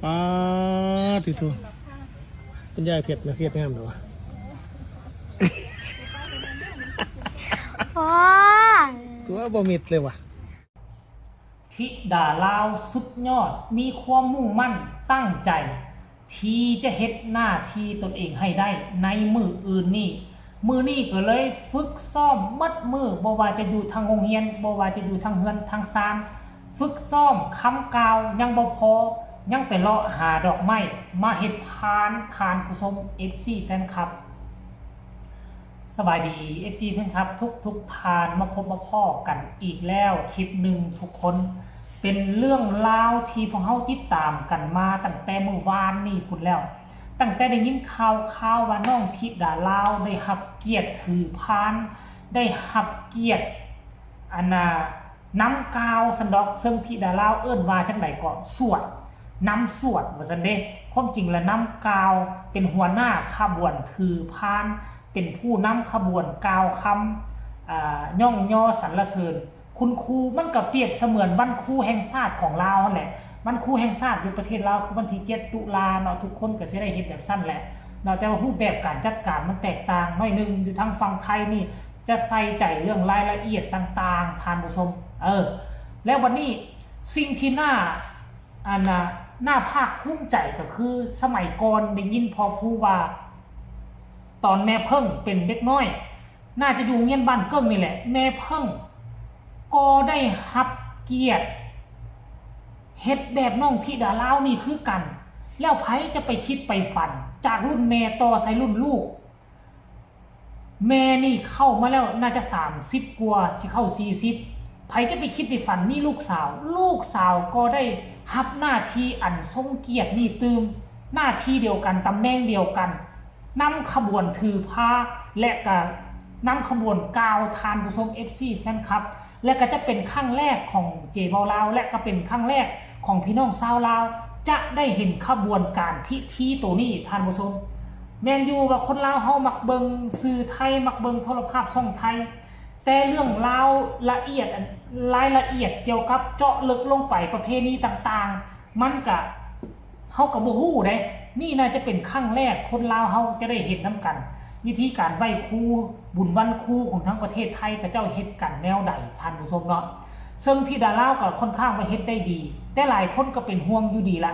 ປາດຕິໂທ ຄຸນຍາຍເພັດນະ ເພັດງາມເດວະ ໂອ້ ຕົວບໍ່ມິດເລີຍວະ. ທິດາລາວສຸດຍອດ ມີຄວາມມຸ່ງໝັ້ນຕັ້ງໃຈ ທີ່ຈະເຮັດໜ້າທີ່ຕົນເອງໃຫ້ໄດ້ໃນມື້ອື່ນນີ້. ມື້ນີ້ກໍເລີຍຝຶກຊ້ອມໝົດມື້ ບໍ່ວ່າຈະຢູ່ທາງໂຮງຮຽນ ບໍ່ວ່າຈະຢູ່ທາງເຮືອນທາງຊານ ຝຶກຊ້ອມຄຳກ່າວຍັງບໍ່ພໍ ຍັງໄປເລາະຫາດອກໄມ້ມາເຮັດພານ ທ່ານຜູ້ຊົມ ເອັຟຊີ ແຟນຄລັບ. ສະບາຍດີ ເອັຟຊີ ແຟນຄລັບທຸກໆທ່ານ ມາພົບມາພໍ້ກັນອີກແລ້ວຄລິບໜຶ່ງທຸກຄົນ. ເປັນເລື່ອງລາວທີ່ພວກເຮົາຕິດຕາມກັນມາຕັ້ງແຕ່ມື້ວານນີ້ພຸ້ນແລ້ວ. ຕັ້ງແຕ່ໄດ້ຍິນຂ່າວຄາວວ່ານ້ອງທິດາລາວໄດ້ຮັບກຽດຖືພານ ໄດ້ຮັບກຽດ ອັນນ່າ ນຳກ່າວຊັ້ນດອກ ເຊິ່ງທິດາລາວເອີ້ນວ່າຈັ່ງໃດເກາະ ສວດ ນຳສວດວ່າຊັ້ນເດ. ຄວາມຈິງລະນຳກ່າວ ເປັນຫົວໜ້າຂະບວນຖືພານ ເປັນຜູ້ນຳຂະບວນກ່າວຄຳ ອ່າ ຍ້ອງຍໍສັນລະເສີນຄຸນຄູ. ມັນກໍປຽບສະເໝືອນວັນຄູແຫ່ງຊາດຂອງລາວຫັ້ນແຫຼະ. ວັນຄູແຫ່ງຊາດຢູ່ປະເທດລາວຄືວັນທີເຈັດຕຸລາເນາະ ທຸກຄົນກໍຊິໄດ້ເຮັດແບບຊັ້ນແຫຼະເນາະ ແຕ່ວ່າຮູບແບບການຈັດການມັນແຕກຕ່າງໜ້ອຍໜຶ່ງ. ຢູ່ທາງຝັ່ງໄທນີ້ ຈະໃສ່ໃຈເລື່ອງລາຍລະອຽດຕ່າງໆ ທ່ານຜູ້ຊົມ. ເອີ ແລ້ວບັດນີ້ ສິ່ງທີ່ໜ້າ ອັນນ່າ ໜ້າພາກພູມໃຈກໍຄື ສະໄໝກ່ອນໄດ້ຍິນພໍ່ພູວ່າ ຕອນແມ່ເພິ່ງເປັນເດັກນ້ອຍ ໜ້າຈະຢູ່ໂຮງຮຽນບ້ານເກິ່ງນີ້ແຫຼະ ແມ່ເພິ່ງກໍໄດ້ຮັບກຽດເຮັດແບບນ້ອງທິດາລາວນີ້ຄືກັນ. ແລ້ວໃຜຈະໄປຄິດໄປຝັນ ຈາກລຸ້ນແມ່ຕໍ່ໃສ່ລຸ້ນລູກ ແມ່ນີ້ເຂົ້າມາແລ້ວ ໜ້າຈະສາມສິບກວ່າ ຊິເຂົ້າສີ່ສິບ ໃຜຈະໄປຄິດໄປຝັນມີລູກສາວ ລູກສາວກໍໄດ້ຮັບໜ້າທີ່ອັນຊົງກຽດນີ້ຕື່ມ ໜ້າທີ່ດຽວກັນ ຕຳແໜ່ງດຽວກັນ ນຳຂະບວນຖືພາ ແລະກະນຳຂະບວນກ່າວ ທ່ານຜູ້ຊົມ ເອັຟຊີ ແຟນຄລັບ. ແລະກະຈະເປັນຄັ້ງແລກຂອງເຈເວົ້າລາວ ແລະກະເປັນຄັ້ງແລກຂອງພີ່ນ້ອງຊາວລາວ ຈະໄດ້ເຫັນຂະບວນການພິທີໂຕນີ້ ທ່ານຜູ້ຊົມ. ແມ່ນຢູ່ວ່າຄົນລາວເຮົາມັກເບິ່ງສື່ໄທ ມັກເບິ່ງໂທລະພາບຊ່ອງໄທ ແຕ່ເລື່ອງລາວລະອຽດ ລາຍລະອຽດກ່ຽວກັບເຈາະເລິກລົງໄປປະເພນີຕ່າງໆ ມັນກະ ເຮົາກໍບໍ່ຮູ້ເດ້. ນີ້ໜ້າຈະເປັນຄັ້ງແລກຄົນລາວເຮົາຈະໄດ້ເຫັນນຳກັນ ວິທີການໄຫວ້ຄູ ບຸນວັນຄູຂອງທາງປະເທດໄທ ເຂົາເຈົ້າເຮັດກັນແນວໃດ ທ່ານຜູ້ຊົມເນາະ. ເຊິ່ງທິດາລາວກໍຄ່ອນຂ້າງວ່າເຮັດໄດ້ດີ ແຕ່ຫຼາຍຄົນກໍເປັນຫ່ວງຢູ່ດີລະ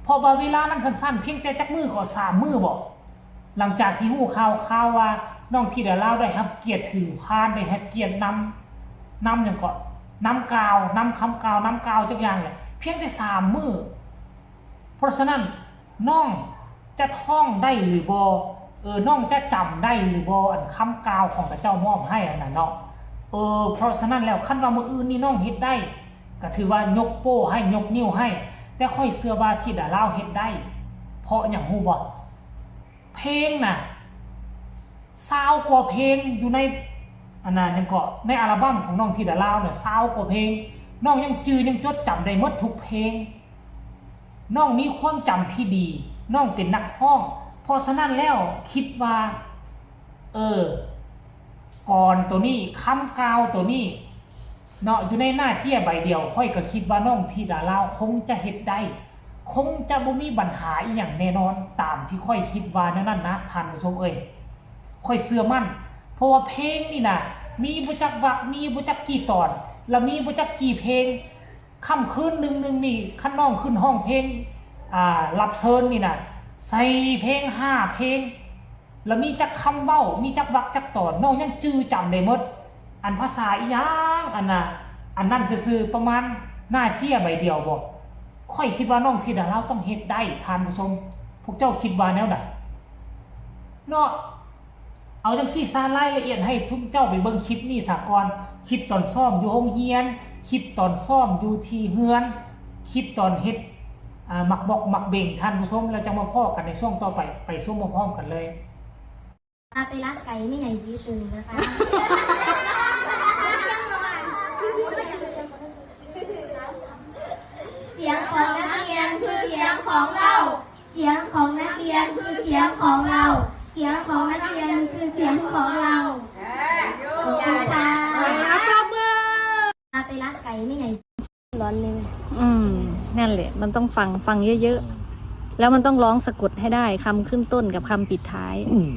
ເພາະວ່າເວລາມັນສັ້ນໆ ພຽງແຕ່ຈັກມື້ກໍ ສາມມື້ບໍ ຫຼັງຈາກທີ່ຮູ້ຂ່າວ ຂ່າວວ່ານ້ອງທິດາລາວໄດ້ຮັບກຽດຖືພານ ໄດ້ຮັບກຽດນຳ ນຳຫຍັງເກາະ ນຳກ່າວ ນຳຄຳກ່າວ ນຳກ່າວຈັກຢ່າງແຫຼະ ພຽງແຕ່ສາມມື້. ເພາະສະນັ້ນ ນ້ອງຈະທ່ອງໄດ້ຫຼືບໍ່? ເອີ ນ້ອງຈະຈຳໄດ້ຫຼືບໍ່? ອັນຄຳກ່າວຂອງເຂົາເຈົ້າມອບໃຫ້ຫັ້ນນະເນາະ. ເອີ ເພາະສະນັ້ນແລ້ວ ຄັນວ່າມື້ອື່ນນີ້ນ້ອງເຮັດໄດ້ ກໍຖືວ່າຍົກໂປ້ໃຫ້ ຍົກນິ້ວໃຫ້ ແຕ່ຂ້ອຍເຊື່ອວ່າທິດາລາວເຮັດໄດ້. ເພາະຫຍັງຮູ້ບໍ່? ເພງນະ ຊາວກວ່າເພງຢູ່ໃນ ອັນນ່າ ຫຍັງເກາະ ໃນອັລະບັ້ມຂອງນ້ອງທິດາລາວນະ ຊາວກວ່າເພງ. ນ້ອງຍັງຈື່ ຍັງຈົດຈຳໄດ້ໝົດທຸກເພງ. ນ້ອງມີຄວາມຈຳທີ່ດີ. ນ້ອງເປັນນັກຮ້ອງ. ເພາະສະນັ້ນແລ້ວ ຄິດວ່າ ເອີ ກອນໂຕນີ້ ຄຳກ່າວໂຕນີ້ເນາະ ຢູ່ໃນໜ້າເຈ້ຍໃບດຽວ ຂ້ອຍກໍຄິດວ່ານ້ອງທິດາລາວຄົງຈະເຮັດໄດ້. ຄົງຈະບໍ່ມີບັນຫາອີ່ຫຍັງແນ່ນອນ ຕາມທີ່ຂ້ອຍຄິດວ່າແນວນັ້ນນະ ທ່ານຜູ້ຊົມເອີຍ. ຂ້ອຍເຊື່ອໝັ້ນ ເພາະວ່າເພງນີ້ນະ ມີບໍ່ຈັກວັກ ມີບໍ່ຈັກກີ່ຕອນ ລະມີບໍ່ຈັກກີ່ເພງ. ຄ່ຳຄືນໜຶ່ງໜຶ່ງນີ້ ຄັນນ້ອງຂຶ້ນຮ້ອງເພງ ອ່າ ຮັບເຊີນນີ້ນະ ໃສ່ເພງຫ້າເພງ ລະມີຈັກຄຳເວົ້າ ມີຈັກວັກຈັກຕອນ ນ້ອງຍັງຈື່ຈຳໄດ້ໝົດ. ອັນພາສາອີ່ຫຍັງ ອັນນ່າ ອັນນັ້ນຊື່ໆ ປະມານໜ້າເຈ້ຍໃບດຽວບໍ. ຂ້ອຍຄິດວ່ານ້ອງທິດາລາວຕ້ອງເຮັດໄດ້ ທ່ານຜູ້ຊົມ. ພວກເຈົ້າຄິດວ່າແນວໃດເນາະ? ເອົາຈັ່ງຊີ້ຊະ ລາຍລະອຽດໃຫ້ທຸກເຈົ້າໄປເບິ່ງຄລິບນີ້ສາກ່ອນ. ຄລິບຕອນຊ້ອມຢູ່ໂຮງຮຽນ, ຄລິບຕອນຊ້ອມຢູ່ທີ່ເຮືອນ, ຄລິບຕອນເຮັດ ອ່າ ໝາກບອກໝາກເບັງ ທ່ານຜູ້ຊົມ. ແລ້ວຈັ່ງມາພໍ້ກັນໃນຊ່ວງຕໍ່ໄປ, ໄປຊົມພ້ອມໆກັນເລີຍ. ພາໄປລັກໄກ່ແມ່ໃຫຍ່ສີຕຶງນະຄະ. เสียงของนักเรียนคือเสียงของเรา เสียงของนักเรียนคือเสียงของเรา เสียงของนักเรียนคือเสียงของเรา ขอบคุณค่ะ พาไปลักไก่แม่ใหญ่ ร้อนเลย อืม นั่นแหละ มันต้องฟัง ฟังเยอะๆ แล้วมันต้องร้องสะกดให้ได้ คำขึ้นต้นกับคำปิดท้าย อืม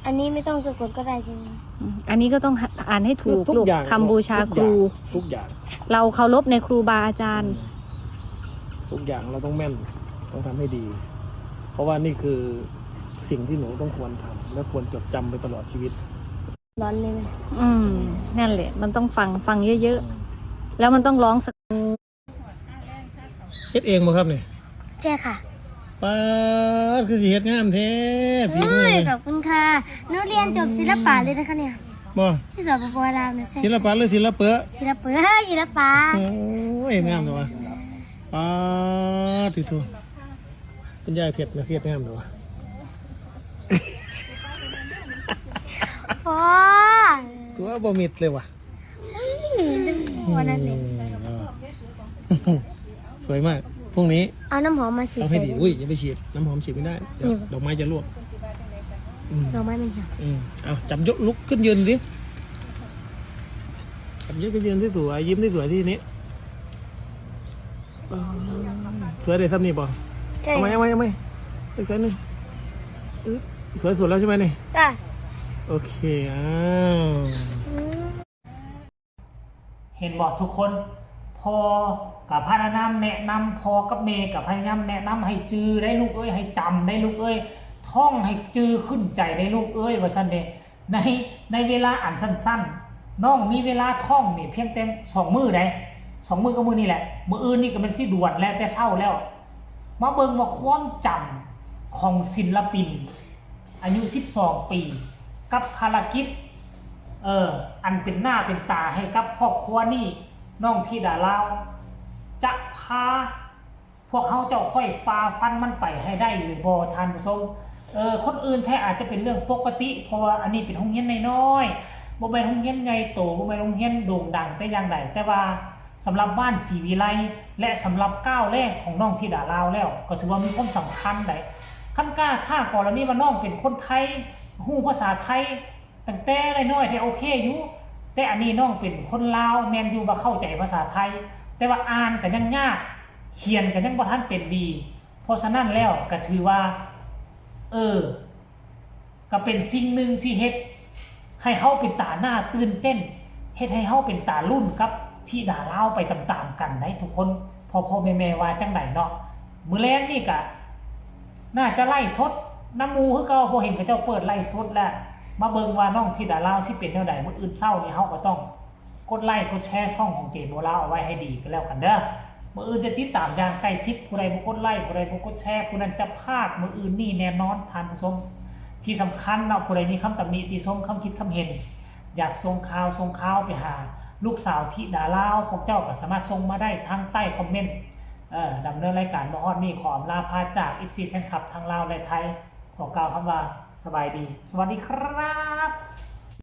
อันนี้ไม่ต้องสะกดก็ได้ใช่ไหม? อืม อันนี้ก็ต้องอ่านให้ถูก ลูก ทุกอย่าง คำบูชาครู ทุกอย่าง ทุกอย่าง เราเคารพในครูบาอาจารย์ อืม ทุกอย่างเราต้องแม่น ต้องทำให้ดี เพราะว่านี่คือสิ่งที่หนูต้องควรทำ และควรจดจำไปตลอดชีวิต ร้อนเลยไหม? อืม นั่นแหละ มันต้องฟัง ฟังเยอะๆ อืม แล้วมันต้องร้องสะ เฮ็ดเองบ่ครับนี่? ใช่ค่ะ ป๊าด คือสิเฮ็ดงามแท้ ฝีมือ โอ้ย ขอบคุณค่ะ หนูเรียนจบศิลปะเลยนะคะเนี่ย บ่ ที่ สปป ลาวนะ ใช่ ศิลปะหรือศิลปะ? ศิลปะ ศิลปะ โอ้ย งามแท้วะ ป๊าด ติโธ่ คุณยายเพชรนะ เฮ็ดงามแท้วะ พ่อ ตัวบ่มิดเลยวะ วันนั้นเลย อืม สวยมาก พรุ่งนี้ เอาน้ำหอมมาฉีด เอาให้ดี ใส่ อุ้ย อย่าไปฉีด น้ำหอมฉีดไม่ได้ เดี๋ยว นี่ ดอกไม้จะร่วง อืม ดอกไม้มันเหี่ยว อืม เอา จับยก ลุกขึ้นยืนสิ จับยกขึ้นยืนสวยๆ ยิ้มสวยๆ ทีนี้ เออ สวยได้ส่ำนี้บ่? ใช่ เอาใหม่ เอาใหม่ เอาใหม่ อีกสายหนึ่ง อึ๊บ สวยสุดแล้วใช่ไหมนี่? จ้ะ โอเค อ้าว อืม เห็นบ่ทุกคน พ่อก็พยายามแนะนำ พ่อกับแม่ก็พยายามแนะนำให้จื่อได้ลูกเอ้ย ให้จำได้ลูกเอ้ย ท่องให้จื่อขึ้นใจได้ลูกเอ้ย ว่าซั่นเด้ ใน ในเวลาอันสั้นๆ น้องมีเวลาท่องนี่เพียงแต่สองมื้อใด สองมื้อก็มื้อนี้แหละ มื้ออื่นนี่ก็แม่นสิด่วนแล้ว แต่เช้าแล้ว มาเบิ่งว่าความจำของศิลปิน อายุสิบสองปี กับภารกิจ เอ่อ อันเป็นหน้าเป็นตาให้กับครอบครัวนี้ น้องธิดาลาว จะพาพวกเฮาเจ้าค่อยฝ่าฟันมันไปให้ได้หรือบ่ ท่านผู้ชม เอ่อ คนอื่นแท้อาจจะเป็นเรื่องปกติ เพราะว่าอันนี้เป็นโรงเรียนน้อยๆ บ่แม่นโรงเรียนใหญ่โต บ่แม่นโรงเรียนโด่งดังแต่อย่างใด แต่ว่า สำหรับบ้านศรีวิไล และสำหรับก้าวแรกของน้องธิดาลาวแล้ว ก็ถือว่ามีความสำคัญได๋ คันกล้า ถ้ากรณีว่าน้องเป็นคนไทย ฮู้ภาษาไทยตั้งแต่น้อยๆ แท้โอเคอยู่ แต่อันนี้น้องเป็นคนลาว แม่นอยู่ว่าเข้าใจภาษาไทย แต่ว่าอ่านก็ยังยาก เขียนก็ยังบ่ทันเป็นดี เพราะฉะนั้นแล้วก็ถือว่า เออ ก็เป็นสิ่งหนึ่งที่เฮ็ดให้เฮาเป็นตาน่าตื่นเต้น เฮ็ดให้เฮาเป็นตาลุ้นกับธิดาลาวไปตามๆ กันได๋ทุกคน พ่อๆ แม่ๆ ว่าจั่งใดเนาะ มื้อแลงนี่ก็น่าจะไลฟ์สดนำหมู่คือเก่า เพราะเห็นเขาเจ้าเปิดไลฟ์สดแล้ว มาเบิ่งว่าน้องธิดาลาวสิเป็นแนวใด มื้ออื่นเช้านี่เฮาก็ต้อง กดไลก์กดแชร์ช่องของเจโบลาวเอาไว้ให้ดีก็แล้วกันเด้อ มื้ออื่นจะติดตามอย่างใกล้ชิด ผู้ใดบ่กดไลก์ ผู้ใดบ่กดแชร์ ผู้นั้นจะพลาดมื้ออื่นนี้แน่นอนท่านผู้ชม ที่สำคัญเนาะ ผู้ใดมีคำตำหนิติชม คำคิดคำเห็น อยากส่งข่าวส่งข่าวไปหาลูกสาวธิดาลาว พวกเจ้าก็สามารถส่งมาได้ทางใต้คอมเมนต์ เอ่อ ดำเนินรายการมาฮอดนี้ ขออำลาพาจาก เอฟซี แฟนคลับทั้งลาวและไทย ขอกล่าวคำว่าสบายดี สวัสดีครับ